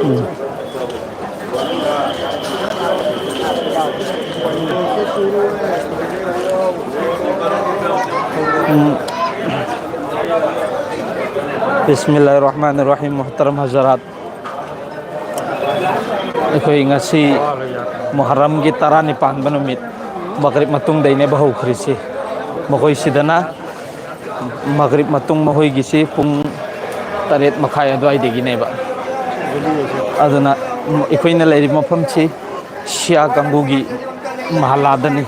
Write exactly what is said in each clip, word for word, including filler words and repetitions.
ꯎꯝ꯫ ꯎꯝ꯫ ꯕꯤꯁꯃꯤꯜꯂꯥꯍꯤꯔ ꯔꯍꯃꯥꯅꯤꯔ ꯔꯍꯤꯝ꯫ ꯃꯨꯍꯇꯔꯝ ꯍꯖꯔꯥꯠ, ꯑꯩꯈꯣꯏ ꯉꯁꯤ ꯃꯨꯍꯔꯝꯒꯤ ꯇꯔꯥꯅꯤꯄꯥꯟꯕ ꯅꯨꯃꯤꯠ, ꯃꯒꯔꯤꯕ ꯃꯇꯨꯡꯗꯩꯅꯦꯕ ꯍꯧꯈ꯭ꯔꯤꯁꯤ꯫ ꯃꯈꯣꯏꯁꯤꯗꯅ ꯃꯒꯔꯤꯕ ꯃꯇꯨꯡ, ꯃꯈꯣꯏꯒꯤꯁꯤ ꯄꯨꯡ ꯇꯔꯦꯠ ꯃꯈꯥꯏ ꯑꯗꯨꯋꯥꯏꯗꯒꯤꯅꯦꯕ꯫ ꯑꯗꯨꯅ ꯑꯩꯈꯣꯏꯅ ꯂꯩꯔꯤꯕ ꯃꯐꯝꯁꯤ ꯁꯤꯌꯥ ꯀꯥꯡꯕꯨꯒꯤ ꯃꯍꯜꯂꯥꯗꯅꯤ꯫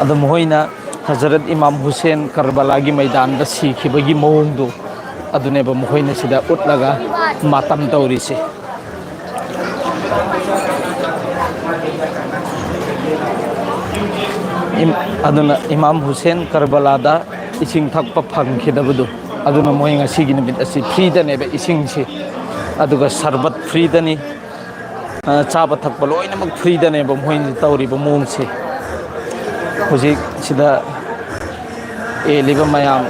ꯑꯗꯣ ꯃꯈꯣꯏꯅ ꯍꯖꯔꯠ ꯏꯃꯥꯝ ꯍꯨꯁꯦꯟ ꯀꯔꯕꯂꯥꯒꯤ ꯃꯩꯗꯥꯟꯗ ꯁꯤꯈꯤꯕꯒꯤ ꯃꯑꯣꯡꯗꯨ, ꯑꯗꯨꯅꯦꯕ ꯃꯈꯣꯏꯅ ꯁꯤꯗ ꯎꯠꯂꯒ ꯃꯥꯇꯝ ꯇꯧꯔꯤꯁꯦ꯫ ꯏꯝ-, ꯑꯗꯨꯅ ꯏꯃꯥꯝ ꯍꯨꯁꯦꯟ ꯀꯔꯕꯂꯥꯗ ꯏꯁꯤꯡ ꯊꯛꯄ ꯐꯪꯈꯤꯗꯕꯗꯨ, ꯑꯗꯨꯅ ꯃꯣꯏ ꯉꯁꯤꯒꯤ ꯅꯨꯃꯤꯠ ꯑꯁꯤ ꯐ꯭ꯔꯤꯗꯅꯦꯕ ꯏꯁꯤꯡꯁꯤ, ꯑꯗꯨꯒ ꯁꯔꯕꯠ ꯐ꯭ꯔꯤꯗꯅꯤ꯫ ꯑ, ꯆꯥꯕ ꯊꯛꯄ ꯂꯣꯏꯅꯃꯛ ꯐ꯭ꯔꯤꯗꯅꯦꯕ ꯃꯣꯏꯅ ꯇꯧꯔꯤꯕ ꯃꯑꯣꯡꯁꯦ꯫ ꯍꯧꯖꯤꯛ ꯁꯤꯗ ꯌꯦꯜꯂꯤꯕ ꯃꯌꯥꯝ,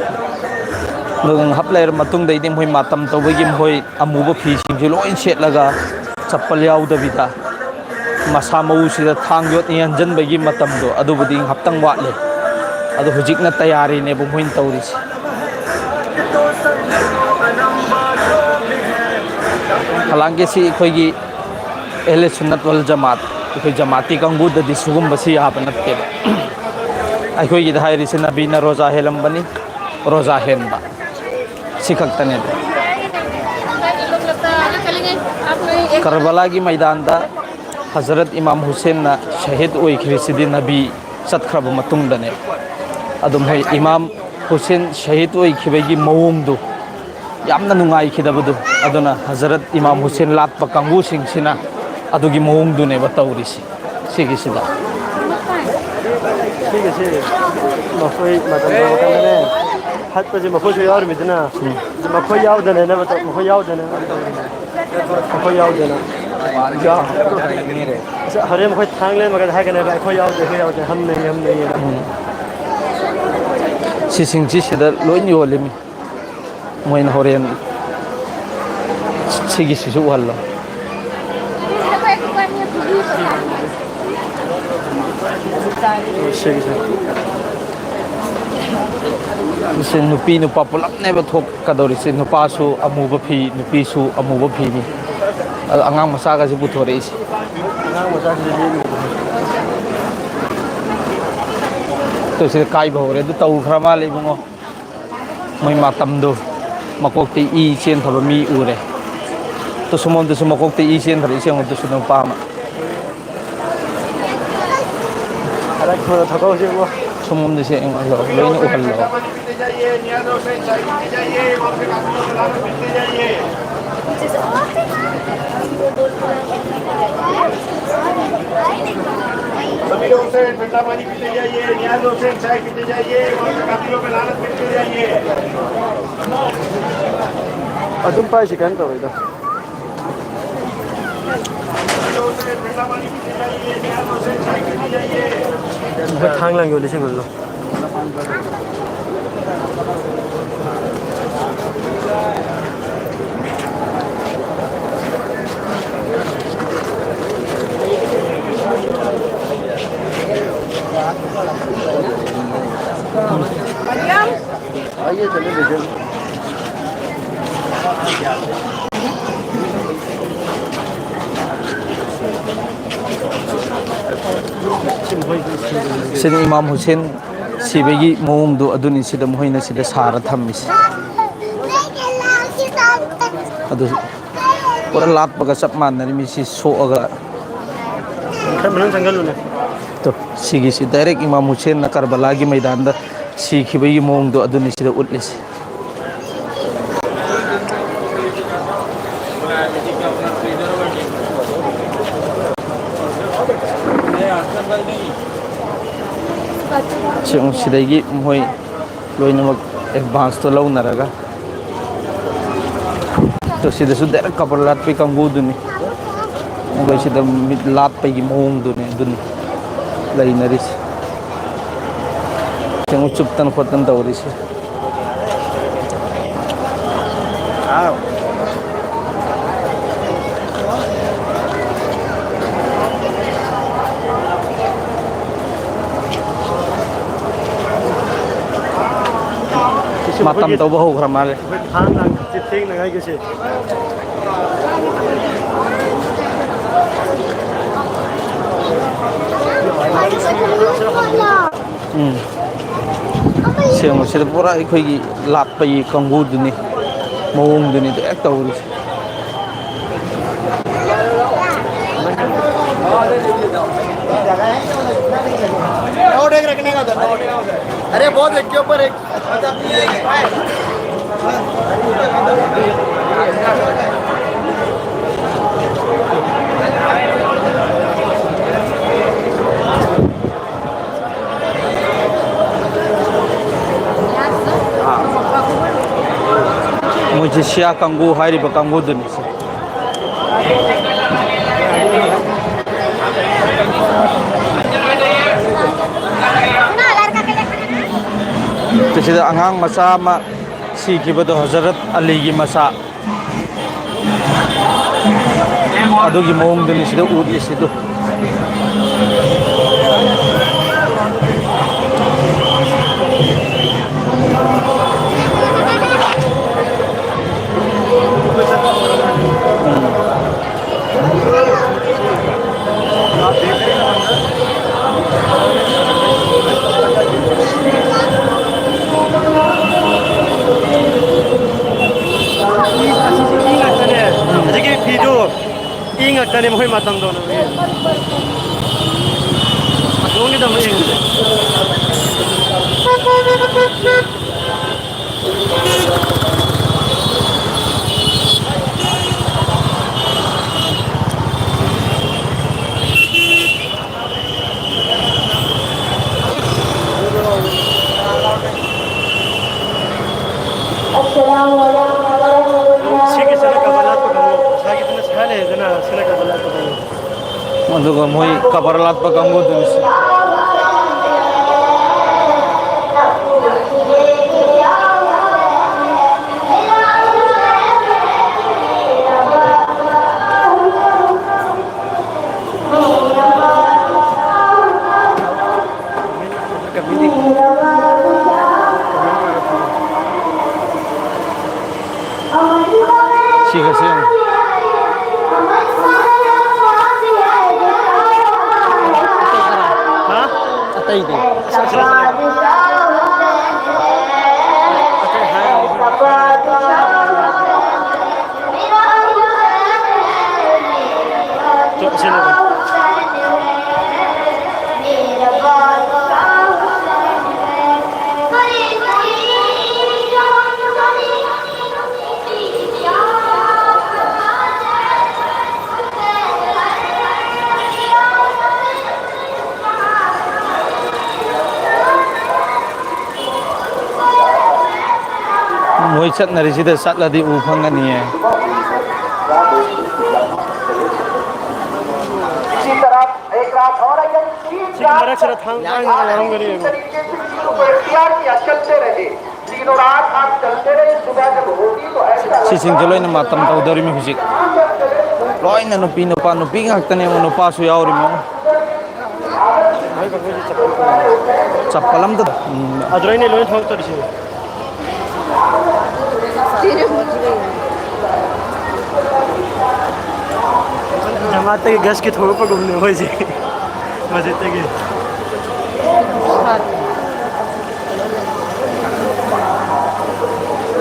ꯑꯗꯨꯒ ꯉꯥꯏꯍꯥꯛ ꯂꯩꯔ ꯃꯇꯨꯡꯗꯩꯗꯤ ꯃꯣꯏ ꯃꯥꯇꯝ ꯇꯧꯕꯒꯤ ꯃꯈꯣꯏ ꯑꯃꯨꯕ ꯐꯤꯁꯤꯡꯁꯨ ꯂꯣꯏ ꯁꯦꯠꯂꯒ, ꯆꯞꯄꯜ ꯌꯥꯎꯗꯕꯤꯗ ꯃꯁꯥ ꯃꯎꯁꯤꯗ ꯊꯥꯡ ꯌꯣꯠ ꯌꯥꯟꯁꯤꯟꯕꯒꯤ ꯃꯇꯝꯗꯣ, ꯑꯗꯨꯕꯨꯗꯤ ꯉꯥꯏꯍꯥꯛꯇꯪ ꯋꯥꯠꯂꯤ꯫ ꯑꯗꯣ ꯍꯧꯖꯤꯛꯅ ꯇꯌꯥꯔꯤꯅꯦꯕ ꯃꯣꯏꯅ ꯇꯧꯔꯤꯁꯦ꯫ ꯍꯂꯥꯡꯒꯤ ꯁꯤ ꯑꯩꯈꯣꯏꯒꯤ ꯑꯍꯂꯦ ꯁꯨꯟꯅꯠ ꯋꯜ ꯖꯃꯥꯠ, ꯑꯩꯈꯣꯏ ꯖꯃꯥꯠꯀꯤ ꯀꯥꯡꯕꯨꯗꯗꯤ ꯁꯤꯒꯨꯝꯕꯁꯤ ꯌꯥꯕ ꯅꯠꯇꯦꯕ꯫ ꯑꯩꯈꯣꯏꯒꯤꯗ ꯍꯥꯏꯔꯤꯁꯤ ꯅꯕꯤꯅ ꯔꯣꯖꯥ ꯍꯦꯜꯂꯝꯕꯅꯤ, ꯔꯣꯖꯥ ꯍꯦꯟꯕ, ꯁꯤ ꯈꯛꯇꯅꯦꯕ꯫ ꯀꯔꯕꯂꯥꯒꯤ ꯃꯩꯗꯥꯟꯗ ꯍꯖꯔꯠ ꯏꯃꯥꯝ ꯍꯨꯁꯦꯟꯅ ꯁꯍꯤꯗ ꯑꯣꯏꯈ꯭ꯔꯤꯁꯤꯗꯤ ꯅꯕꯤ ꯆꯠꯈ꯭ꯔꯕ ꯃꯇꯨꯡꯗꯅꯦ꯫ ꯑꯗꯨꯝ ꯍꯣꯏ, ꯏꯃꯥꯝ ꯍꯨꯁꯦꯟ ꯁꯍꯤꯗ ꯑꯣꯏꯈꯤꯕꯒꯤ ꯃꯑꯣꯡꯗꯨ ꯌꯥꯝꯅ ꯅꯨꯡꯉꯥꯏꯈꯤꯗꯕꯗꯨ, ꯑꯗꯨꯅ ꯍꯖꯔꯠ ꯏꯃꯥꯝ ꯍꯨꯁꯦꯟ ꯂꯥꯠꯄ ꯀꯥꯡꯕꯨꯁꯤꯡꯁꯤꯅ ꯑꯗꯨꯒꯤ ꯃꯑꯣꯡꯗꯨꯅꯦꯕ ꯇꯧꯔꯤꯁꯤ꯫ ꯁꯤꯒꯤꯁꯤꯗ꯫ ꯁꯤꯒꯤꯁꯤ ꯃꯈꯣꯏ ꯃꯇꯝ ꯇꯧꯔꯀꯥꯟꯗꯅꯦ, ꯍꯠꯄꯁꯦ ꯃꯈꯣꯏꯁꯨ ꯌꯥꯎꯔꯤꯃꯤꯗꯅ, ꯎꯝ꯫ ꯃꯈꯣꯏ ꯌꯥꯎꯗꯅꯅꯦꯕ ꯇꯧ-, ꯃꯈꯣꯏ ꯌꯥꯎꯗꯅ ꯇꯧꯔꯤꯅꯦ꯫ ꯃꯈꯣꯏ ꯌꯥꯎꯗꯅ꯫ ꯌꯥ-, ꯑꯁ, ꯍꯣꯔꯦꯟ ꯃꯈꯣꯏ ꯊꯥꯡ ꯂꯦꯟꯕ ꯀꯥꯟꯗ ꯍꯥꯏꯒꯅꯦꯕ, "ꯑꯩꯈꯣꯏ ꯌꯥꯎꯗꯦ, ꯑꯩꯈꯣꯏ ꯌꯥꯎꯗꯦ, ꯍꯝꯅꯩ, ꯍꯝꯅꯩ"꯫ ꯎꯝ꯫ ꯁꯤꯁꯤꯡꯁꯤ ꯁꯤꯗ ꯂꯣꯏ ꯌꯣꯜꯂꯤꯃꯤ꯫ ꯃꯣꯏꯅ ꯍꯣꯔꯦꯟ ꯁꯤꯒꯤꯁꯤꯁꯨ ꯎꯍꯜꯂꯣ꯫ ꯁꯤꯒꯤꯁꯦ꯫ ꯁꯤ ꯅꯨꯄꯤ ꯅꯨꯄꯥ ꯄꯨꯂꯞꯅꯦꯕ ꯊꯣꯛꯀꯗꯧꯔꯤꯁꯦ꯫ ꯅꯨꯄꯥꯁꯨ ꯑꯃꯨꯕ ꯐꯤ, ꯅꯨꯄꯤꯁꯨ ꯑꯃꯨꯕ ꯐꯤꯅꯤ꯫ ꯑꯗꯣ ꯑꯉꯥꯡ ꯃꯆꯥꯒꯁꯦ ꯄꯨꯊꯣꯔꯛꯏꯁꯦ꯫ ꯑꯉꯥꯡ ꯃꯆꯥꯁꯤꯡꯁꯦ ꯂꯦꯡꯉꯤꯕ꯫ ꯇꯨ ꯁꯤꯗ ꯀꯥꯏꯕ ꯍꯧꯔꯦ꯫ ꯑꯗꯨ ꯇꯧꯈ꯭ꯔ ꯃꯥꯜꯂꯦ ꯏꯕꯨꯡꯉꯣ꯫ ꯃꯣꯏ ꯃꯇꯝꯗꯨ ꯃꯀꯣꯛꯇ ꯏ ꯆꯦꯟꯈ꯭ꯔꯕ ꯃꯤ ꯎꯔꯦ꯫ ꯇꯨ ꯁꯣꯝꯂꯣꯝꯗꯁꯨ ꯃꯀꯣꯛꯇ ꯏ ꯆꯦꯟꯈ꯭ꯔꯦ, ꯏꯆꯦ ꯑꯃꯗꯨꯁꯨ ꯅꯨꯄꯥ ꯑꯃ꯫ ꯈꯔ ꯊꯨꯅ ꯊꯧꯗꯣꯛꯁꯤ ꯏꯕꯨꯡꯉꯣ꯫ ꯁꯣꯝꯂꯣꯝꯗꯁꯦ ꯑꯩꯉꯣꯟꯗ ꯂꯣꯏꯅ ꯎꯍꯜꯂꯣ꯫ ꯑꯗꯨꯝ ꯄꯥꯏꯁꯤ, ꯀꯩꯝ ꯇꯧꯔꯣꯏꯗ꯫ ꯃꯈꯣꯏ ꯊꯥꯡ ꯂꯥꯡ ꯌꯣꯜꯂꯤꯁꯤꯡꯗꯨꯁꯨ꯫ ꯁꯤꯅ ꯏꯃꯥꯝ ꯍꯨꯁꯦꯟ ꯁꯤꯕꯒꯤ ꯃꯑꯣꯡꯗꯣ ꯑꯗꯨꯅꯤ, ꯁꯤꯗ ꯃꯈꯣꯏꯅ ꯁꯤꯗ ꯁꯥꯔ ꯊꯝꯃꯤꯁꯦ꯫ ꯑꯗꯨ ꯄꯨꯔꯥ ꯂꯥꯠꯄꯒ ꯆꯞ ꯃꯥꯟꯅꯔꯤ, ꯃꯤꯁꯤ ꯁꯣꯛꯑꯒ꯫ ꯈꯔ ꯃꯅꯨꯡ ꯆꯪꯁꯤꯜꯂꯨꯅꯦ꯫ ꯇꯨ, ꯁꯤꯒꯤꯁꯤ direct ꯏꯃꯥꯝ ꯍꯨꯁꯦꯟꯅ ꯀꯔꯕꯂꯥꯒꯤ ꯃꯩꯗꯥꯟꯗ ꯁꯤꯈꯤꯕꯒꯤ ꯃꯑꯣꯡꯗꯣ ꯑꯗꯨꯅꯤ ꯁꯤꯗ ꯎꯠꯂꯤꯁꯦ꯫ ꯁꯤ-, ꯁꯤꯗꯒꯤ ꯃꯈꯣꯏ ꯂꯣꯏꯅꯃꯛ advance ꯇꯣ ꯂꯧꯅꯔꯒ꯫ ꯑꯗꯣ ꯁꯤꯗꯁꯨ direct ꯀꯕꯔ ꯂꯥꯠꯄꯒꯤ ꯀꯥꯡꯕꯨꯗꯨꯅꯤ꯫ ꯃꯈꯣꯏ ꯁꯤꯗ ꯃꯤꯠ ꯂꯥꯠꯄꯒꯤ ꯃꯑꯣꯡꯗꯨꯅꯤ ꯑꯗꯨꯅꯤ ꯂꯩꯅꯔꯤꯁꯦ꯫ ꯌꯦꯡꯉꯨ, ꯆꯨꯞꯇꯅ ꯈꯣꯠꯇꯅ ꯇꯧꯔꯤꯁꯦ꯫ ꯃꯇꯝ ꯇꯧꯕ ꯍꯧꯈ꯭ꯔ ꯃꯥꯜꯂꯦ꯫ ꯑꯩꯈꯣꯏ ꯊꯥꯡ ꯂꯥꯡ ꯆꯤꯊꯦꯡꯅꯉꯥꯏꯒꯤꯁꯦ꯫ ꯎꯝ꯫ ꯁꯦꯡꯕꯁꯤꯗ ꯄꯨꯔꯥ ꯑꯩꯈꯣꯏꯒꯤ ꯂꯥꯠꯄꯒꯤ ꯀꯥꯡꯕꯨꯗꯨꯅꯤ, ꯃꯑꯣꯡꯗꯨꯅꯤ ꯍꯦꯛ ꯇꯧꯔꯤꯁꯦ꯫ नोट एक रखने का था, नोट। अरे, बहुत एक के ऊपर एक। ꯃꯣꯏꯁꯦ ꯁꯤꯌꯥ ꯀꯥꯡꯕꯨ ꯍꯥꯏꯔꯤꯕ ꯀꯥꯡꯕꯨꯗꯨꯅꯤ꯫ ꯁꯤꯗ ꯑꯉꯥꯡ ꯃꯆꯥ ꯑꯃ ꯁꯤꯈꯤꯕꯗꯣ, ꯍꯖꯔꯠ ꯑꯂꯤꯒꯤ ꯃꯆꯥ, ꯑꯗꯨꯒꯤ ꯃꯑꯣꯡꯗꯨꯅꯤ ꯁꯤꯗ ꯎꯠꯂꯤꯁꯤꯗꯨ꯫ ꯑꯁꯤꯁꯨ ꯏ ꯉꯥꯛꯇꯅꯦ꯫ ꯍꯧꯖꯤꯛꯀꯤ ꯐꯤꯗꯨ ꯏ ꯉꯥꯛꯇꯅꯦ, ꯃꯈꯣꯏ ꯃꯇꯝꯗꯣ꯫ ꯑꯁꯣꯝꯒꯤꯗꯃꯛ ꯌꯦꯡꯉꯨꯁꯦ꯫ ꯁꯤꯒꯤꯁꯤꯅ ꯀꯕꯔ ꯂꯥꯠꯄ ꯀꯥꯡꯕꯨ, ꯉꯁꯥꯏꯒꯤꯗꯨꯅ ꯁꯤꯐꯥꯏ ꯂꯩꯔꯦꯗꯅ, ꯁꯤꯅ ꯀꯕꯔ ꯂꯥꯠꯄ ꯀꯥꯡꯕꯨ꯫ ꯑꯗꯨꯒ ꯃꯣꯏ ꯀꯕꯔ ꯂꯥꯠꯄ ꯀꯥꯡꯕꯨꯗꯨꯅꯤ ꯁꯤ꯫ ꯁꯤꯒꯁꯦ ꯌꯦꯡꯉꯨ꯫ ꯍꯥ? ꯑꯇꯩꯗꯤ? ꯃꯣꯏ ꯆꯠꯅꯔꯤꯁꯤꯗ ꯆꯠꯂꯗꯤ ꯎ ꯐꯪꯒꯅꯤꯌꯦ꯫ इसी तरह एक रात और है, जब तीन ꯁꯤꯒꯤ ꯃꯔꯛꯁꯤꯗ ꯊꯥꯡ ꯄꯥꯏꯔꯒ ꯌꯥꯎꯔꯝꯒꯅꯤ ꯌꯦꯡꯉꯣ꯫ तरीके से इसको इख्तियार किया, चलते रहे। ꯁꯤꯁꯤꯡꯁꯦ ꯂꯣꯏꯅ ꯃꯇꯝ ꯇꯧꯗꯧꯔꯤꯃꯤ ꯍꯧꯖꯤꯛ꯫ ꯂꯣꯏꯅ ꯅꯨꯄꯤ ꯅꯨꯄꯥ, ꯅꯨꯄꯤ ꯉꯥꯛꯇꯅꯦꯕ, ꯅꯨꯄꯥꯁꯨ ꯌꯥꯎꯔꯤꯃꯤ꯫ ꯆꯄꯜ ꯑꯝꯇ, ꯎꯝ꯫ ꯑꯗꯨꯗꯩꯅꯦ ꯂꯣꯏ ꯊꯣꯛꯂꯛꯇꯣꯔꯤꯁꯦ꯫ ꯖꯃꯥꯠꯇꯒꯤ ꯒꯁꯀꯤ ꯊꯣꯛꯂꯛꯄꯒꯨꯝꯅꯦ ꯑꯩꯈꯣꯏꯁꯦ꯫ ꯃꯁꯖꯤꯠꯇꯒꯤ꯫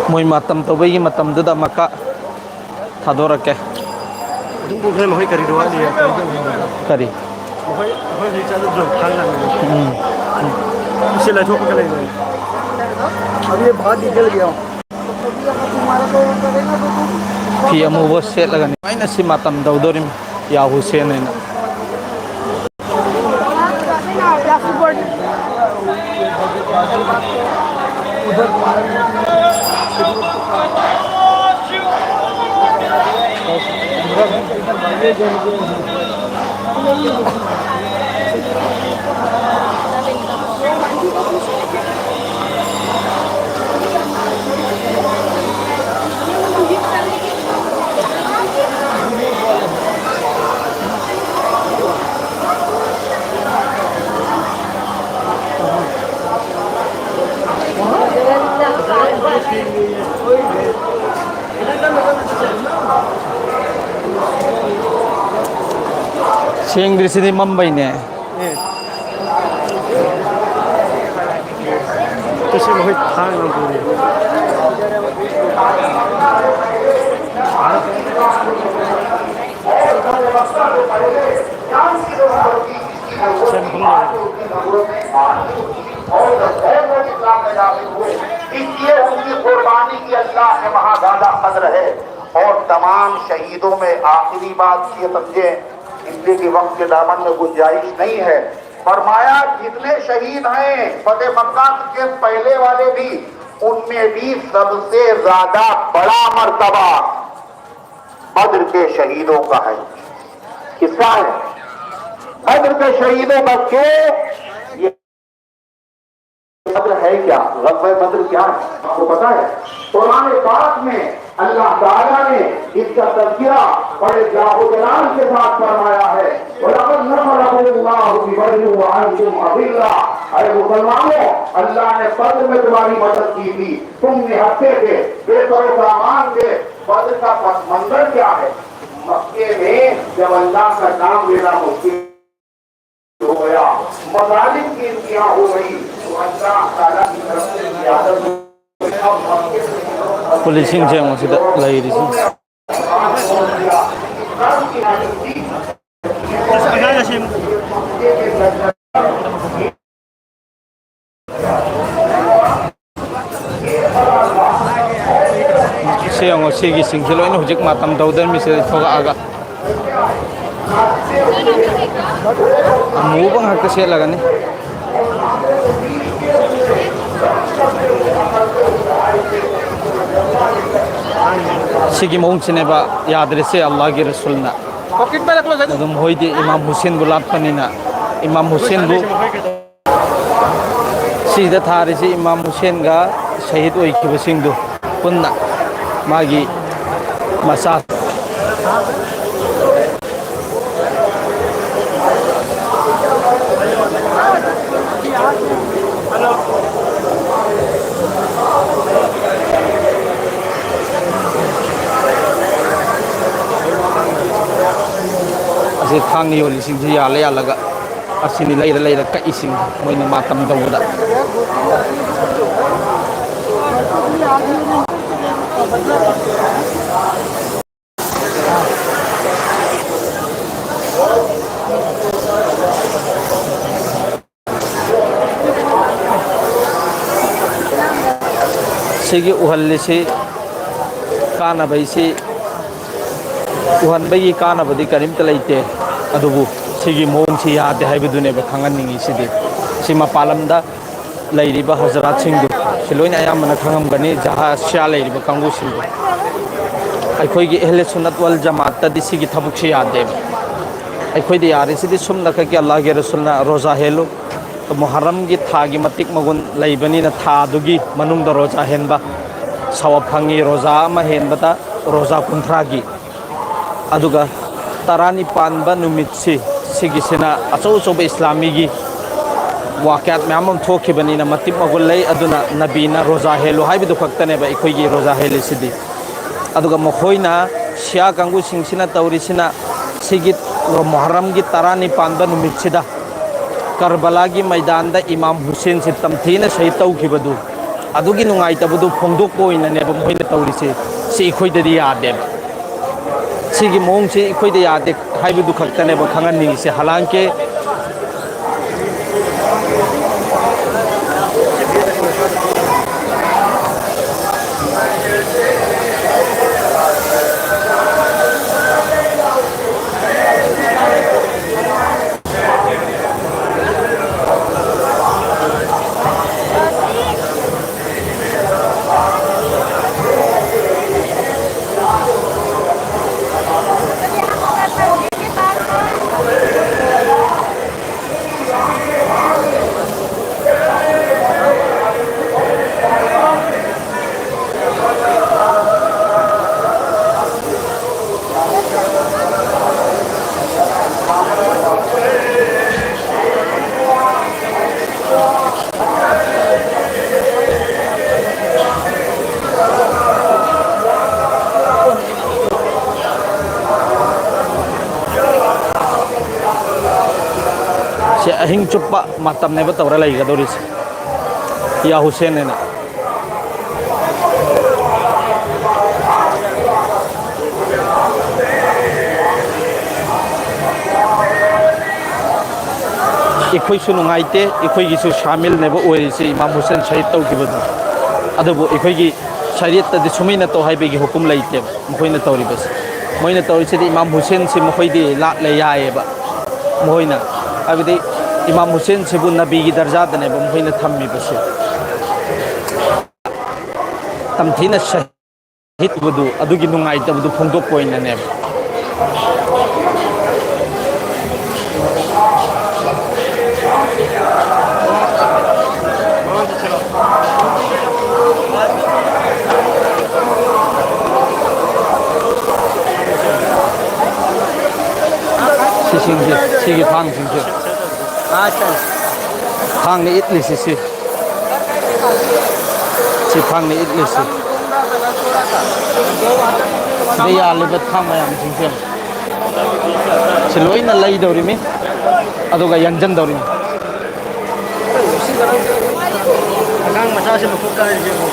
ꯃꯣꯏ ꯃꯇꯝ ꯇꯧꯕꯒꯤ ꯃꯇꯝꯗꯨꯗ ꯑꯃꯨꯛꯀ ꯊꯥꯗꯣꯔꯛꯀꯦ꯫ ꯑꯗꯨꯝ ꯄꯨꯈ꯭ꯔꯦ, ꯃꯈꯣꯏ ꯀꯔꯤꯗꯣ ꯋꯥꯠꯂꯤ? ꯀꯔꯤ? ꯃꯈꯣꯏ, ꯃꯈꯣꯏ ꯍꯧꯖꯤꯛ ꯆꯠꯂꯗ꯭ꯔꯣ? ꯊꯥꯡ ꯂꯥꯟꯕꯗꯣ? ꯎꯝ꯫ ꯁꯤ ꯂꯩꯊꯣꯛꯄꯒ ꯂꯩꯕꯅꯤ꯫ अभी ये बहुत डिटेल गया हूँ। ꯐꯤ ꯑꯃꯨꯕ ꯁꯦꯠꯂꯒꯅꯤ꯫ ꯑꯩꯅ ꯁꯤ ꯃꯇꯝ ꯇꯧꯗꯣꯔꯤꯃꯤ, ꯌꯥ ꯍꯨꯁꯦꯟ ꯍꯥꯏꯅ꯫ ꯁꯦꯡꯗ꯭ꯔꯤꯁꯤꯗꯤ ꯃꯝꯕꯩꯅꯦ꯫ ꯑꯦ꯫ ꯇꯨꯁꯤ ꯃꯈꯣꯏ ꯊꯥꯡꯅ ꯄꯨꯔꯤ꯫ اور جب غیر ملک اسلام میں داخل ہوئے، اس لیے ان کی قربانی کی اللہ سے وہاں زیادہ قدر ہے۔ اور تمام شہیدوں میں آخری بات یہ سمجھیں، اس لیے کہ وقت کے دامن میں گنجائش نہیں ہے، فرمایا، جتنے شہید ہیں فتح مکہ کے پہلے والے بھی، ان میں بھی سب سے زیادہ بڑا مرتبہ بدر کے شہیدوں کا ہے۔ کس کا ہے؟ بدر کے شہیدوں کا۔ کیوں؟ یہ بدر ہے کیا؟ غزوہ بدر کیا ہے؟ آپ کو پتا ہے؟ قرآن پاک میں اللہ تعالیٰ نے اس کا تذکرہ بڑے جاہ و جلال کے ساتھ فرمایا ہے، وَلَقَدْ نَصَرَكُمُ اللَّهُ بِبَدْرٍ وَأَنْتُمْ أَذِلَّةٌ۔ اے مسلمانوں، اللہ نے بدر میں تمہاری مدد کی تھی، تم نہتے تھے، بے سر و سامان تھے۔ بدر کا پس منظر کیا ہے؟ مکے میں جب اللہ کا نام لینا مشکل ہو گیا، مظالم کی انتہا ہو گئی، تو اللہ تعالیٰ کی طرف سے قیادت ہوئی۔ اب مکے سے پولیسنگ سے ہم اسے لگی رہی۔ ꯁꯤ ꯌꯦꯡꯉꯣ, ꯁꯤꯒꯤ ꯁꯤꯡꯁꯦ ꯂꯣꯏꯅ ꯍꯧꯖꯤꯛ ꯃꯇꯝ ꯇꯧꯗꯅ ꯃꯤꯁꯦ ꯊꯣꯛꯂꯛꯑꯒ ꯑꯃꯨꯕ ꯉꯥꯛꯇ ꯁꯦꯠꯂꯒꯅꯤ꯫ ꯁꯤꯒꯤ ꯃꯑꯣꯡꯁꯤꯅꯦꯕ ꯌꯥꯗ꯭ꯔꯤꯁꯦ ꯑꯜꯂꯥꯍꯒꯤ ꯔꯁꯨꯜꯅ꯫ ꯑꯗꯨꯝ ꯍꯣꯏꯗꯤ ꯏꯃꯥꯝ ꯍꯨꯁꯦꯟꯕꯨ ꯂꯥꯠꯄꯅꯤꯅ, ꯏꯃꯥꯝ ꯍꯨꯁꯦꯟꯕꯨ ꯁꯤꯗ ꯊꯥꯔꯤꯁꯤ ꯏꯃꯥꯝ ꯍꯨꯁꯦꯟꯒ ꯁꯍꯤꯗ ꯑꯣꯏꯈꯤꯕꯁꯤꯡꯗꯨ ꯄꯨꯟꯅ ꯃꯥꯒꯤ ꯃꯆꯥ꯫ ꯑꯁꯤ ꯇꯥꯡꯅ ꯌꯣꯜꯂꯤꯁꯤꯡꯁꯤ ꯌꯥꯜꯂ ꯌꯥꯜꯂꯒ ꯑꯁꯤꯅꯤ ꯂꯩꯔ ꯂꯩꯔ ꯀꯛꯏꯁꯤꯡ ꯃꯣꯏꯅ ꯃꯥꯇꯝ ꯇꯧꯕꯗ꯫ ꯁꯤꯒꯤ ꯎꯍꯜꯂꯤꯁꯤ ꯀꯥꯟꯅꯕꯩꯁꯤ, ꯎꯍꯟꯕꯒꯤ ꯀꯥꯟꯅꯕꯗꯤ ꯀꯔꯤꯝꯇ ꯂꯩꯇꯦ꯫ ꯑꯗꯨꯕꯨ ꯁꯤꯒꯤ ꯃꯑꯣꯡꯁꯤ ꯌꯥꯗꯦ ꯍꯥꯏꯕꯗꯨꯅꯦꯕ ꯈꯪꯍꯟꯅꯤꯡꯉꯤꯁꯤꯗꯤ꯫ ꯁꯤ ꯃꯄꯥꯟ ꯂꯝꯗ ꯂꯩꯔꯤꯕ ꯍꯖꯔꯥꯠꯁꯤꯡꯗꯨ ꯁꯤ ꯂꯣꯏꯅ ꯑꯌꯥꯝꯕꯅ ꯈꯪꯉꯝꯒꯅꯤ, ꯖꯍꯥꯖ ꯁꯤꯌꯥ ꯂꯩꯔꯤꯕ ꯀꯥꯡꯕꯨꯁꯤꯡꯗꯨ꯫ ꯑꯩꯈꯣꯏꯒꯤ ꯑꯍꯂꯦ ꯁꯨꯟꯅꯠ ꯋꯜ ꯖꯃꯥꯠꯇꯗꯤ ꯁꯤꯒꯤ ꯊꯕꯛꯁꯤ ꯌꯥꯗꯦꯕ꯫ ꯑꯩꯈꯣꯏꯗ ꯌꯥꯔꯤꯁꯤꯗꯤ ꯁꯨꯝꯅꯈꯛꯀꯤ ꯑꯜꯂꯥꯍꯒꯤ ꯔꯁꯨꯜꯅ ꯔꯣꯖꯥ ꯍꯦꯜꯂꯨ, ꯃꯨꯍꯔꯝꯒꯤ ꯊꯥꯒꯤ ꯃꯇꯤꯛ ꯃꯒꯨꯟ ꯂꯩꯕꯅꯤꯅ ꯊꯥꯗꯨꯒꯤ ꯃꯅꯨꯡꯗ ꯔꯣꯖꯥ ꯍꯦꯟꯕ ꯁꯋꯥꯕ ꯐꯪꯉꯤ, ꯔꯣꯖꯥ ꯑꯃ ꯍꯦꯟꯕꯗ ꯔꯣꯖꯥ ꯀꯨꯟꯊ꯭ꯔꯥꯒꯤ꯫ ꯑꯗꯨꯒ ꯇꯔꯥꯅꯤꯄꯥꯟ ꯄꯥꯟꯕ ꯅꯨꯃꯤꯠꯁꯤ, ꯁꯤꯒꯤꯁꯤꯅ ꯑꯆꯧ ꯑꯆꯧꯕ ꯏꯁꯂꯥꯃꯤꯒꯤ ꯋꯥꯀꯌꯥꯠ ꯃꯌꯥꯝ ꯑꯃ ꯊꯣꯛꯈꯤꯕꯅꯤꯅ ꯃꯇꯤꯛ ꯃꯒꯨꯟ ꯂꯩ꯫ ꯑꯗꯨꯅ ꯅꯕꯤꯅ ꯔꯣꯖꯥ ꯍꯦꯜꯂꯨ ꯍꯥꯏꯕꯗꯨ ꯈꯛꯇꯅꯦꯕ ꯑꯩꯈꯣꯏꯒꯤ ꯔꯣꯖꯥ ꯍꯦꯜꯂꯤꯁꯤꯗꯤ꯫ ꯑꯗꯨꯒ ꯃꯈꯣꯏꯅ, ꯁꯤꯌꯥ ꯀꯥꯡꯕꯨꯁꯤꯡꯁꯤꯅ ꯇꯧꯔꯤꯁꯤꯅ, ꯁꯤꯒꯤ ꯃꯨꯍꯔꯝꯒꯤ ꯇꯔꯥꯅꯤꯄꯥꯟꯕ ꯅꯨꯃꯤꯠꯁꯤꯗ ꯀꯔꯕꯂꯥꯒꯤ ꯃꯩꯗꯥꯟꯗ ꯏꯃꯥꯝ ꯍꯨꯁꯦꯟꯁꯤ ꯇꯝꯊꯤꯅ ꯁꯍꯤꯗ ꯇꯧꯈꯤꯕꯗꯨ, ꯑꯗꯨꯒꯤ ꯅꯨꯡꯉꯥꯏꯇꯕꯗꯨ ꯐꯣꯡꯗꯣꯛꯄ ꯑꯣꯏꯅꯅꯦꯕ ꯃꯣꯏꯅ ꯇꯧꯔꯤꯁꯦ꯫ ꯁꯤ ꯑꯩꯈꯣꯏꯗꯗꯤ ꯌꯥꯗꯦꯕ꯫ ꯁꯤꯒꯤ ꯃꯑꯣꯡꯁꯤ ꯑꯩꯈꯣꯏꯗ ꯌꯥꯗꯦ ꯍꯥꯏꯕꯗꯨ ꯈꯛꯇꯅꯦꯕ ꯈꯪꯍꯟꯅꯤꯡꯉꯤꯁꯦ꯫ ꯍꯂꯥꯡꯀꯦ ꯑꯍꯤꯡ ꯆꯨꯞꯄ ꯃꯇꯝꯅꯦꯕ ꯇꯧꯔ ꯂꯩꯒꯗꯧꯔꯤꯁꯦ, ꯌꯥ ꯍꯨꯁꯦꯟ ꯍꯥꯏꯅ꯫ ꯑꯩꯈꯣꯏꯁꯨ ꯅꯨꯡꯉꯥꯏꯇꯦ, ꯑꯩꯈꯣꯏꯒꯤꯁꯨ ꯁꯥꯃꯤꯜꯅꯦꯕ ꯑꯣꯏꯔꯤꯁꯦ ꯏꯃꯥꯝ ꯍꯨꯁꯦꯟ ꯁꯍꯤꯗ ꯇꯧꯈꯤꯕꯗꯣ꯫ ꯑꯗꯨꯕꯨ ꯑꯩꯈꯣꯏꯒꯤ ꯁꯔꯤꯌꯠꯇꯗꯤ ꯁꯨꯃꯥꯏꯅ ꯇꯧ ꯍꯥꯏꯕꯒꯤ ꯍꯨꯀꯨꯝ ꯂꯩꯇꯦꯕ ꯃꯈꯣꯏꯅ ꯇꯧꯔꯤꯕꯁꯦ꯫ ꯃꯣꯏꯅ ꯇꯧꯔꯤꯁꯤꯗꯤ ꯏꯃꯥꯝ ꯍꯨꯁꯦꯟꯁꯤ ꯃꯈꯣꯏꯗꯤ ꯂꯥꯠꯂꯦ ꯌꯥꯏꯌꯦꯕ꯫ ꯃꯈꯣꯏꯅ ꯍꯥꯏꯕꯗꯤ ꯏꯃꯥꯝ ꯍꯨꯁꯦꯟꯁꯤꯕꯨ ꯅꯕꯤꯒꯤ ꯗꯔꯖꯥꯗꯅꯦꯕ ꯃꯈꯣꯏꯅ ꯊꯝꯃꯤꯕꯁꯦ꯫ ꯇꯝꯊꯤꯅ ꯁꯍꯤꯗ ꯑꯣꯏꯕꯗꯨ ꯑꯗꯨꯒꯤ ꯅꯨꯡꯉꯥꯏꯇꯕꯗꯨ ꯐꯣꯡꯗꯣꯛꯄ ꯑꯣꯏꯅꯅꯦꯕ꯫ ꯁꯤꯁꯤꯡꯁꯦ, ꯁꯤꯒꯤ ꯊꯥꯡꯁꯤꯡꯁꯦ꯫ ꯊꯥꯡꯅ ꯏꯠꯂꯤꯁꯤ ꯁꯤ꯫ ꯁꯤ ꯊꯥꯡꯅ ꯏꯠꯂꯤꯁꯤ꯫ ꯁꯤꯗ ꯌꯥꯜꯂꯤꯕ ꯊꯥꯡ ꯃꯌꯥꯝꯁꯤꯡꯁꯦ꯫ ꯁꯤ ꯂꯣꯏꯅ ꯂꯩꯗꯧꯔꯤꯃꯤ꯫ ꯑꯗꯨꯒ ꯌꯥꯟꯖꯟꯗꯧꯔꯤꯃꯤ꯫ ꯑꯉꯥꯡ ꯃꯆꯥꯁꯦ ꯃꯈꯨꯠ ꯀꯥꯏꯔꯤꯁꯦ ꯌꯦꯡꯉꯣ꯫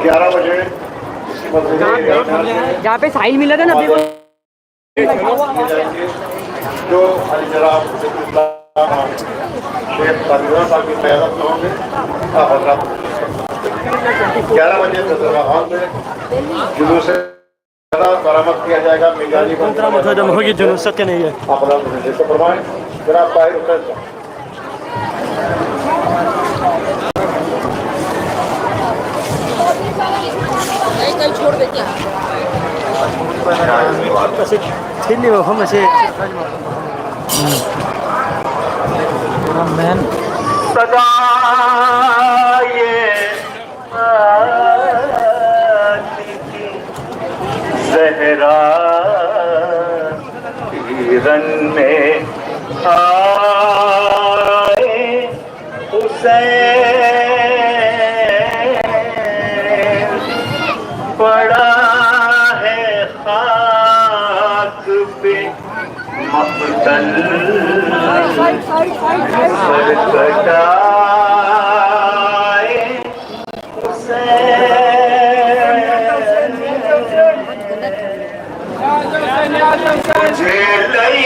ग्यारह बजे इसी मस्जिद में जहाँ पे साहिल मिला था ना, अभी वो जो अली जनाब शेख सालिम साहब की क़यादत में होंगे, आप हजरात ग्यारह बजे दरगाह हॉल में जुलूस बरामद किया जाएगा। मेजानी को मोहतरम होगी जुलूस के नहीं है। आप हजरात को फरमाएं। जनाब ताहिर हुसैन साहब। कहीं, कहीं छोड़ देते हैं। ꯑꯁꯤ ꯊꯤꯜꯂꯤꯕ ꯃꯐꯝ ꯑꯁꯤ ꯄꯨꯔꯥ ꯃꯦꯟ ꯁꯗꯥꯌꯦ ꯖꯍꯔꯥ ಕಿರಣ್ ಮೇ ಆಯೆ ಹುಸೈನ್ ಪಡಾ ಹೈ ಖಾಕ್ ಪೇ ಮಕ್ತಲ್ ಸರ್ ಕಟಾಯೆ तुझे लई,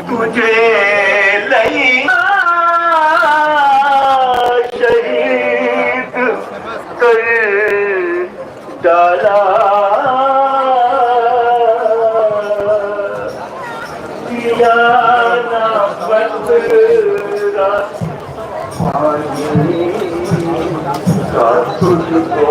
तुझे लई शहीद कर डाला। दिया ना बदला पानी का तुझको।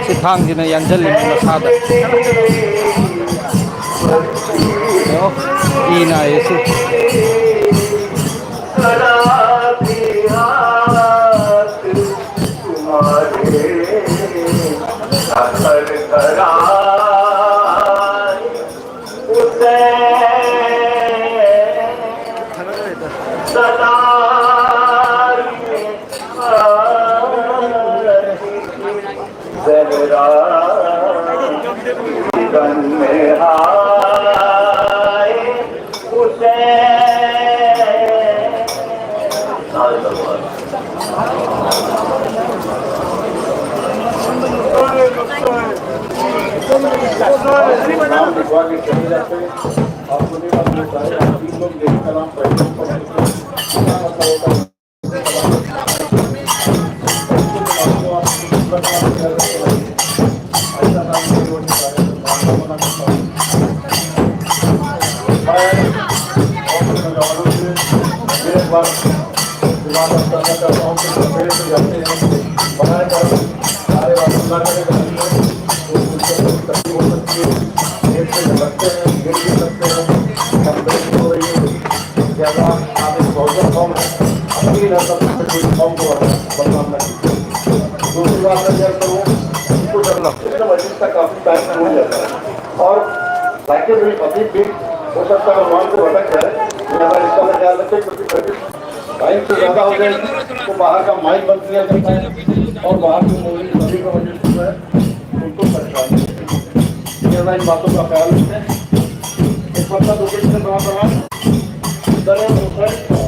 ꯁꯤ ꯊꯥꯡꯁꯤꯅ ꯌꯥꯟꯁꯤꯜꯂꯤꯅꯤ ꯃꯁꯥꯗ꯫ ꯌꯦꯡꯉꯣ, ꯏ ꯅꯥꯏꯌꯦ ꯁꯤ꯫ लिखवा के चले जाते हैं। आपको नहीं मालूम होता है, हम तीन लोग यही कलाम पहले पढ़ चुके हैं। क्या मतलब होता है? ऐसा काम नहीं होता है। मैं बहुत नौजवानों से एक बार दिमाग में करना चाहता हूँ कि मेरे से जाते हैं, बनाए कर सारे वास्तुला करें, तो उनसे कोई तकलीफ हो सकती है, गेट से भटकते हैं, गिर भी सकते हैं, कंप्लेंट हो रही है, ज़्यादा आप एक प्रॉब्लम फॉर्म है, अपनी ना सब कोई फॉर्म को बदनाम ना कीजिए। दूसरी बात मैं शेयर करूँ, कुछ अजीब का काफ़ी टाइम हो जाता है और पैकेज भी अभी भी हो सकता है अनुमान से भटक जाए, लिहाजा इसका मैं ख्याल रखें क्योंकि सर्विस टाइम से ज़्यादा हो जाएगी तो बाहर का माइक बंद किया जाता है और बाहर की मूवी सभी का वजह से जो है उनको परेशानी होती है। लिहाजा इन बातों का ख्याल रखें। एक पत्ता दो के बाद दर हुसैन का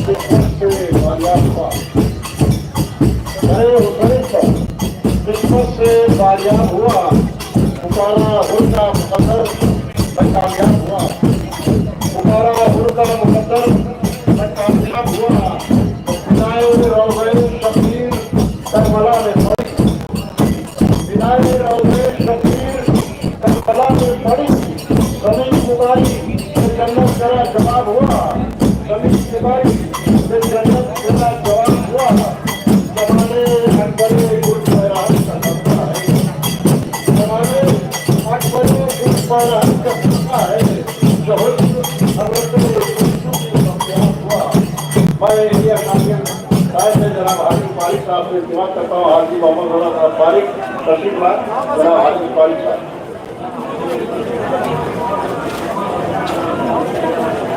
किस्मत से बालियान हुआ। दर हुसैन का किस्मत से बालियान हुआ। पुकारा हुर का मुकद्दर मैं कामयाब हुआ। पुकारा हुर का मुकद्दर मैं कामयाब हुआ। बिनाए रोज़े शबीर करबला में पड़ी। बिनाए रोज़े शबीर करबला में पड़ी। ज़मीन पुकारी से जन्नत तेरा जवाब हुआ। ज़मीन पुकारी से जन्नत तेरा जवाब हुआ। जमाने अकबर गुल फहरान का सदका है। जमाने अकबर गुल फहरान का सदका है। जो हुस्न हज़रत यसूफ की बख्शिश हुआ। मैं इंडिया कांग्रेस राय से जनाब हाजी फारिक साहब से इल्तिमास करता हूँ, हाजी मोहम्मद रजा साहब फारिक, तशरीफ लाए, जनाब हाजी फारिक साहब।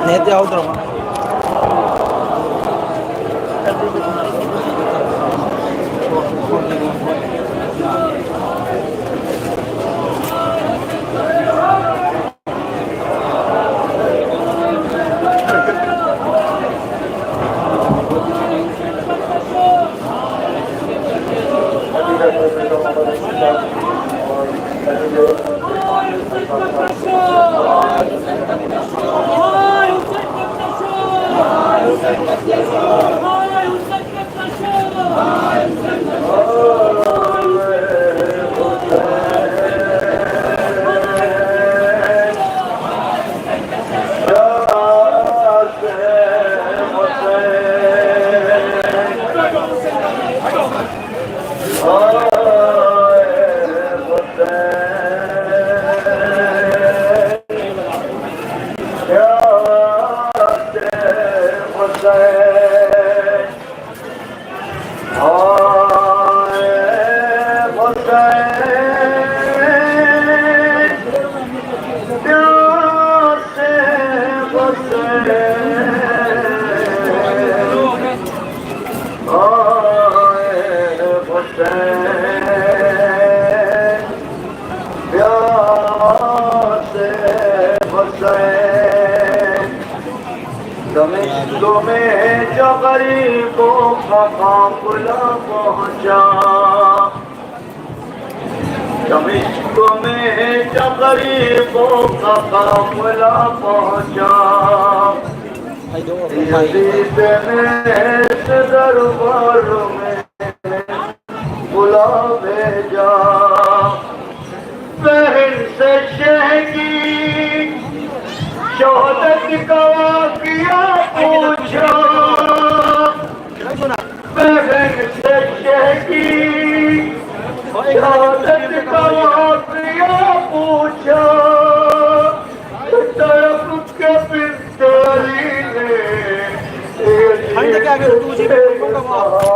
नहीं तो आओ तो। دمشق میں جو غریبوں کا قافلہ پہنچا، دمشق میں جو غریبوں کا قافلہ پہنچا، یزید نے اس دربار میں بلا بھیجا۔ بہن سے شہ کی شہادت کا واقعہ پوچھا، بہن سے شہ کی شہادت کا واقعہ پوچھا، تڑپ کے بستری نے یہ چیخ کے کہا،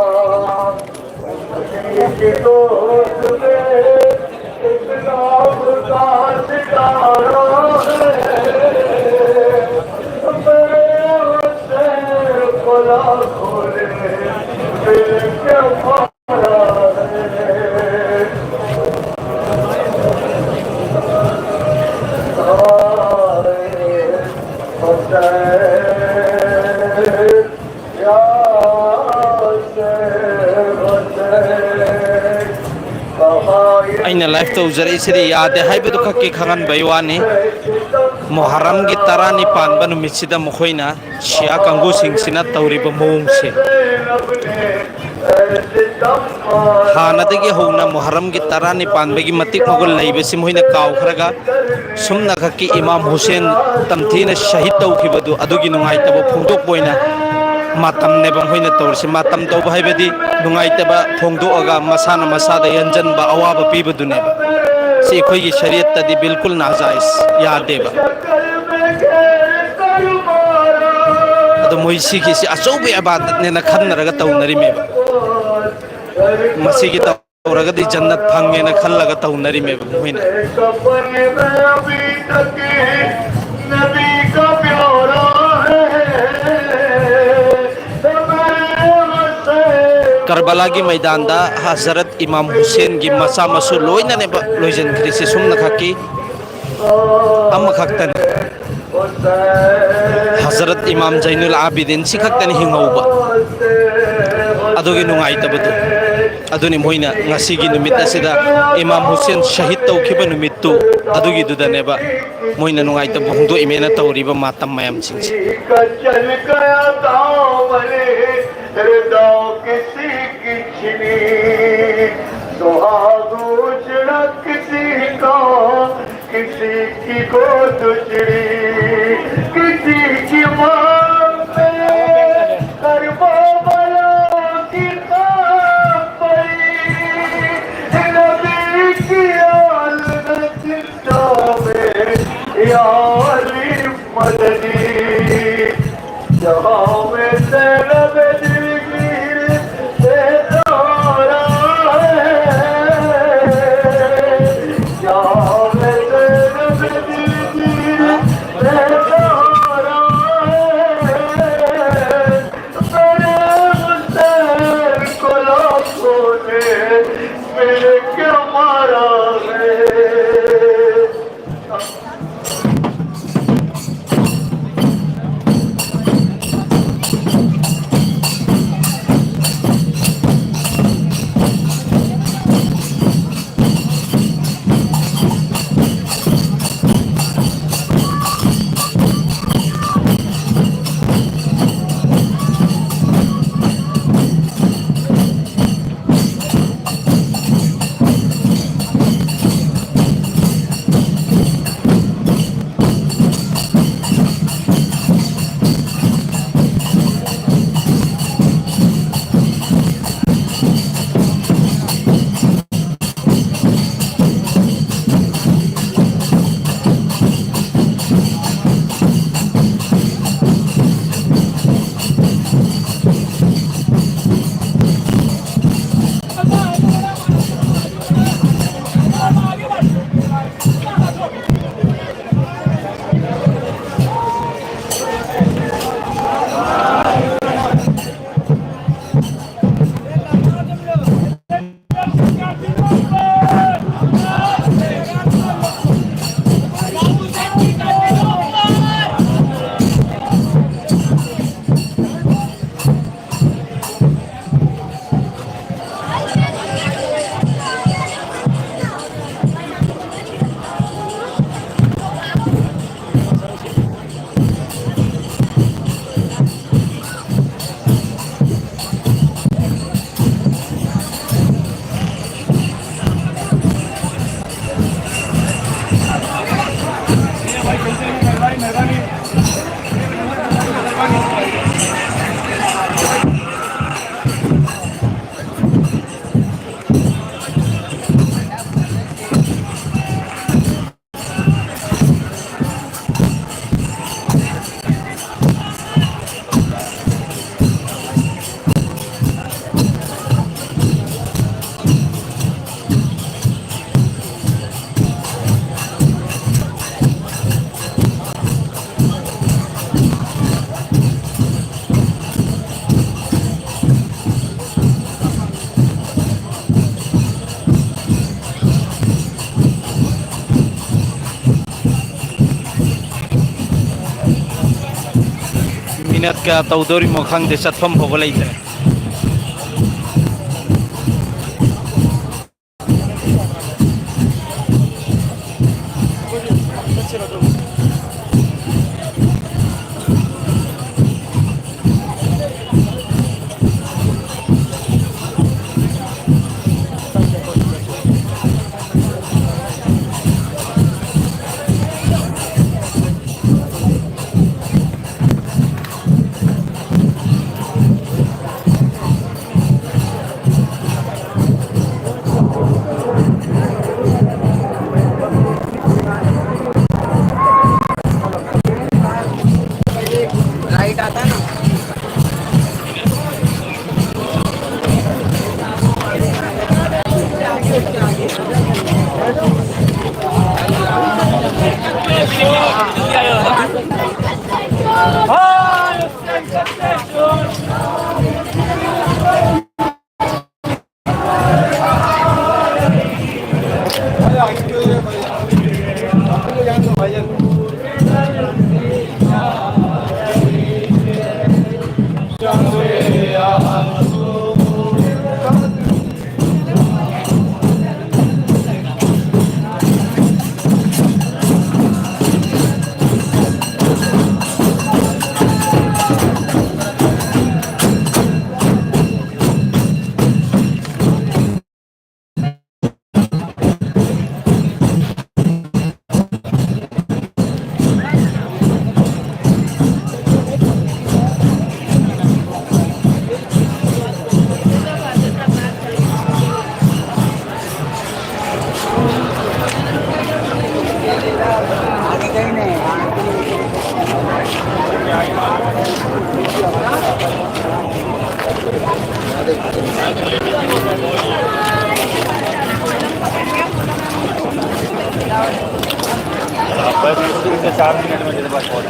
ꯑꯩꯅ ꯂꯥꯏꯐ ꯇꯧꯖꯔꯛꯏꯁꯤꯗꯤ ꯌꯥꯗꯦ ꯍꯥꯏꯕꯗꯨ ꯈꯛꯀꯤ ꯈꯪꯍꯟꯕꯒꯤ ꯋꯥꯅꯤ꯫ ꯃꯣꯍꯔꯝꯒꯤ ꯇꯔꯥꯅꯤ ꯄꯥꯟꯕ ꯅꯨꯃꯤꯠꯁꯤꯗ ꯃꯈꯣꯏꯅ ꯁꯤꯌꯥ ꯀꯥꯡꯕꯨꯁꯤꯡꯁꯤꯅ ꯇꯧꯔꯤꯕ ꯃꯑꯣꯡꯁꯦ, ꯍꯥꯟꯅꯗꯒꯤ ꯍꯧꯅ ꯃꯣꯍꯔꯝꯒꯤ ꯇꯔꯥꯅꯤ ꯄꯥꯟꯕꯒꯤ ꯃꯇꯤꯛ ꯃꯒꯨꯟ ꯂꯩꯕꯁꯤ ꯃꯈꯣꯏꯅ ꯀꯥꯎꯈ꯭ꯔꯒ, ꯁꯨꯝꯅꯈꯛꯀꯤ ꯏꯃꯥꯝ ꯍꯨꯁꯦꯟ ꯇꯝꯊꯤꯅ ꯁꯍꯤꯗ ꯇꯧꯈꯤꯕꯗꯨ, ꯑꯗꯨꯒꯤ ꯅꯨꯡꯉꯥꯏꯇꯕ ꯐꯣꯡꯗꯣꯛꯄ ꯑꯣꯏꯅ ꯃꯥꯇꯝꯅꯦꯕ ꯃꯈꯣꯏꯅ ꯇꯧꯔꯤꯁꯤ꯫ ꯃꯥꯇꯝ ꯇꯧꯕ ꯍꯥꯏꯕꯗꯤ ꯅꯨꯡꯉꯥꯏꯇꯕ ꯐꯣꯡꯗꯣꯛꯑꯒ ꯃꯁꯥꯅ ꯃꯁꯥꯗ ꯌꯦꯟꯖꯟꯕ, ꯑꯋꯥꯕ ꯄꯤꯕꯗꯨꯅꯦꯕ꯫ ꯁꯤ ꯑꯩꯈꯣꯏꯒꯤ ꯁꯔꯤꯌꯠꯇꯗꯤ ꯕꯤꯜꯀꯨꯜ ꯅꯥꯖꯥꯏꯖ, ꯌꯥꯗꯦꯕ꯫ ꯑꯗꯣ ꯃꯣꯏ ꯁꯤꯒꯤꯁꯤ ꯑꯆꯧꯕ ꯏꯕꯥꯗꯠꯅꯦꯅ ꯈꯟꯅꯔꯒ ꯇꯧꯅꯔꯤꯃꯦꯕ꯫ ꯃꯁꯤꯒꯤ ꯇꯧꯔꯒꯗꯤ ꯖꯟꯅꯠ ꯐꯪꯉꯦꯅ ꯈꯜꯂꯒ ꯇꯧꯅꯔꯤꯃꯦꯕ ꯃꯣꯏꯅ꯫ ꯀꯔꯕꯂꯥꯒꯤ ꯃꯩꯗꯥꯟꯗ ꯍꯖꯔꯠ ꯏꯃꯥꯝ ꯍꯨꯁꯦꯟꯒꯤ ꯃꯆꯥ ꯃꯁꯨ ꯂꯣꯏꯅꯅꯦꯕ ꯂꯣꯏꯁꯤꯟꯈ꯭ꯔꯤꯁꯤ ꯁꯨꯝꯅꯈꯛꯀꯤ꯫ ꯑꯃꯈꯛꯇꯅꯤ꯫ ꯍꯖꯔꯠ ꯏꯃꯥꯝ ꯖꯩꯅꯨꯜ ꯑꯥꯕꯤꯗꯤꯟ ꯁꯤ ꯈꯛꯇꯅꯤ ꯍꯤꯡꯍꯧꯕ꯫ ꯑꯗꯨꯒꯤ ꯅꯨꯡꯉꯥꯏꯇꯕꯗꯨ, ꯑꯗꯨꯅꯤ ꯃꯣꯏꯅ ꯉꯁꯤꯒꯤ ꯅꯨꯃꯤꯠ ꯑꯁꯤꯗ ꯏꯃꯥꯝ ꯍꯨꯁꯦꯟ ꯁꯍꯤꯗ ꯇꯧꯈꯤꯕ ꯅꯨꯃꯤꯠꯇꯨ, ꯑꯗꯨꯒꯤꯗꯨꯗꯅꯦꯕ ꯃꯣꯏꯅ ꯅꯨꯡꯉꯥꯏꯇꯕ ꯐꯣꯡꯗꯣꯛꯏꯃꯦꯅ ꯇꯧꯔꯤꯕ ꯃꯥꯇꯝ ꯃꯌꯥꯝꯁꯤꯡꯁꯦ꯫ کسی کی گود اجڑی، کسی کی ماں میں کربلا کی خاک پڑی، نبی کی آل میں زندہ میں یا علی مدنی۔ جہاں میں زینب دلگیر بیدارہ ہے، جہاں میں زینب دلگیر بیدارہ ہے، میرے حسین کو لاکھوں نے مل کے مارا ہے۔ ꯃꯤꯅꯠ ꯀꯌꯥ ꯇꯧꯗꯣꯔꯤꯃꯣ ꯈꯪꯗꯦ, ꯆꯠꯐꯝ ꯐꯥꯎꯕ ꯂꯩꯇ꯭ꯔꯦ꯫ बस, तीन से चार मिनट में तेरे पास पहुंच।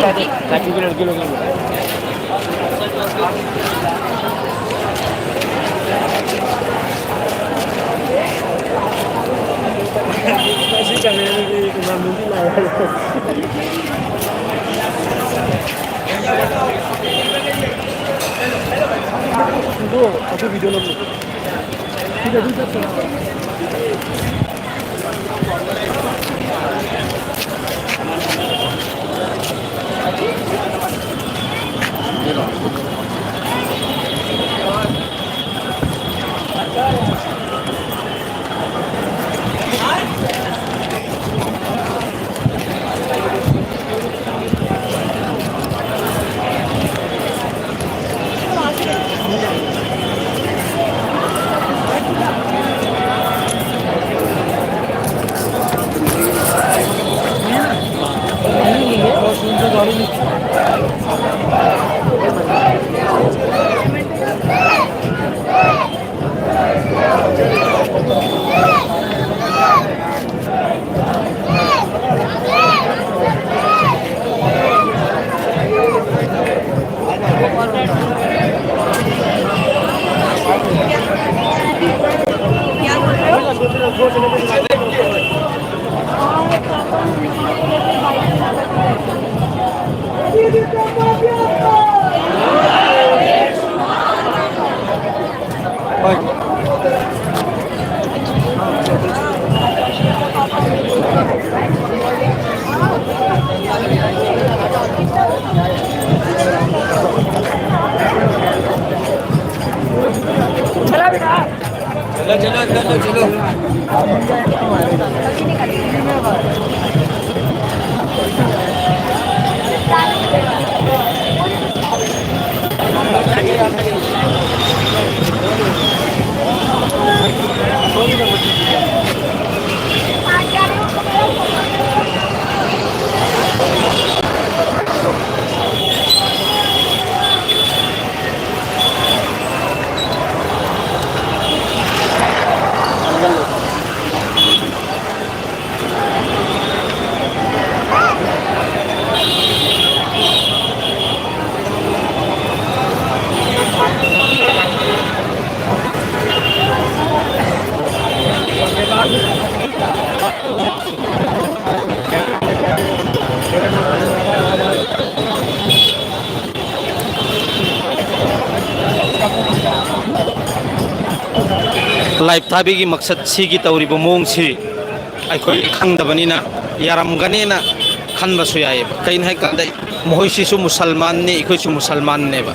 काकी के लड़के लोग हैं। ऐसे ही चल रहे हैं, एक नाम नहीं ला रहा है। दो, अभी वीडियो लोग। ठीक है, ठीक है। चलो, चलो, अंदर लो, चलो। ꯂꯥꯏꯞ ꯊꯥꯕꯤꯒꯤ ꯃꯛꯁꯠ ꯁꯤꯒꯤ ꯇꯧꯔꯤꯕ ꯃꯑꯣꯡꯁꯤ ꯑꯩꯈꯣꯏ ꯈꯪꯗꯕꯅꯤꯅ ꯌꯥꯔꯝꯒꯅꯦꯅ ꯈꯟꯕꯁꯨ ꯌꯥꯏꯑꯕ꯫ ꯀꯩꯅꯣ ꯍꯥꯏꯀꯥꯟꯗ ꯃꯈꯣꯏꯁꯤꯁꯨ ꯃꯨꯁꯜꯃꯥꯟꯅꯤ, ꯑꯩꯈꯣꯏꯁꯨ ꯃꯨꯁꯜꯃꯥꯟꯅꯦꯕ꯫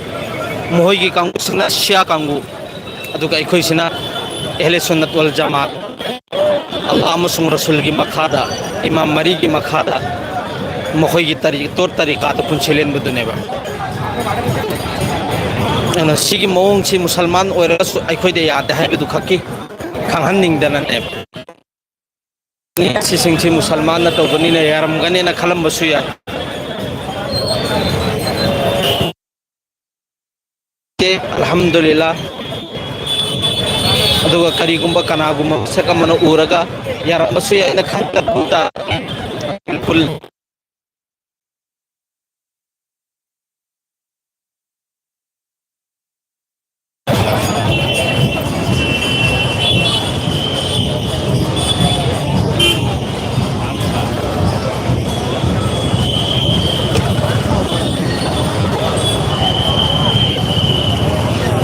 ꯃꯈꯣꯏꯒꯤ ꯀꯥꯡꯕꯨꯁꯤꯅ ꯁꯤꯌꯥ ꯀꯥꯡꯕꯨ, ꯑꯗꯨꯒ ꯑꯩꯈꯣꯏꯁꯤꯅ ꯑꯍꯂꯦ ꯁꯨꯟꯅꯠ ꯋꯥꯜ ꯖꯃꯥ, ꯑꯜꯂꯥꯍ ꯑꯃꯁꯨꯡ ꯔꯁꯨꯜꯒꯤ ꯃꯈꯥꯗ, ꯏꯃꯥꯝ ꯃꯔꯤꯒꯤ ꯃꯈꯥꯗ ꯃꯈꯣꯏꯒꯤ ꯇꯔꯤ-, ꯇꯣꯔ ꯇꯔꯤꯀꯥꯗ ꯄꯨꯟꯁꯤ ꯂꯦꯟꯕꯗꯨꯅꯦꯕ꯫ ꯑꯗꯨꯅ ꯁꯤꯒꯤ ꯃꯑꯣꯡꯁꯤ ꯃꯨꯁꯜꯃꯥꯟ ꯑꯣꯏꯔꯒꯁꯨ ꯑꯩꯈꯣꯏꯗ ꯌꯥꯗꯦ ꯍꯥꯏꯕꯗꯨ ꯈꯛꯀꯤ ꯈꯪꯍꯟꯅꯤꯡꯗꯅꯅꯦꯕ꯫ ꯁꯤꯁꯤꯡꯁꯤ ꯃꯨꯁꯜꯃꯥꯟꯅ ꯇꯧꯕꯅꯤꯅ ꯌꯥꯔꯝꯒꯅꯦꯅ ꯈꯜꯂꯝꯕꯁꯨ ꯌꯥꯏ꯫ ꯑꯜꯍꯝꯗꯨꯂꯤꯜꯂꯥ꯫ ꯑꯗꯨꯒ ꯀꯔꯤꯒꯨꯝꯕ ꯀꯅꯥꯒꯨꯝꯕ ꯃꯁꯛ ꯑꯃꯅ ꯎꯔꯒ ꯌꯥꯔꯝꯕꯁꯨ ꯌꯥꯏꯅ ꯈꯟꯕ ꯕꯤꯜꯀꯨꯜ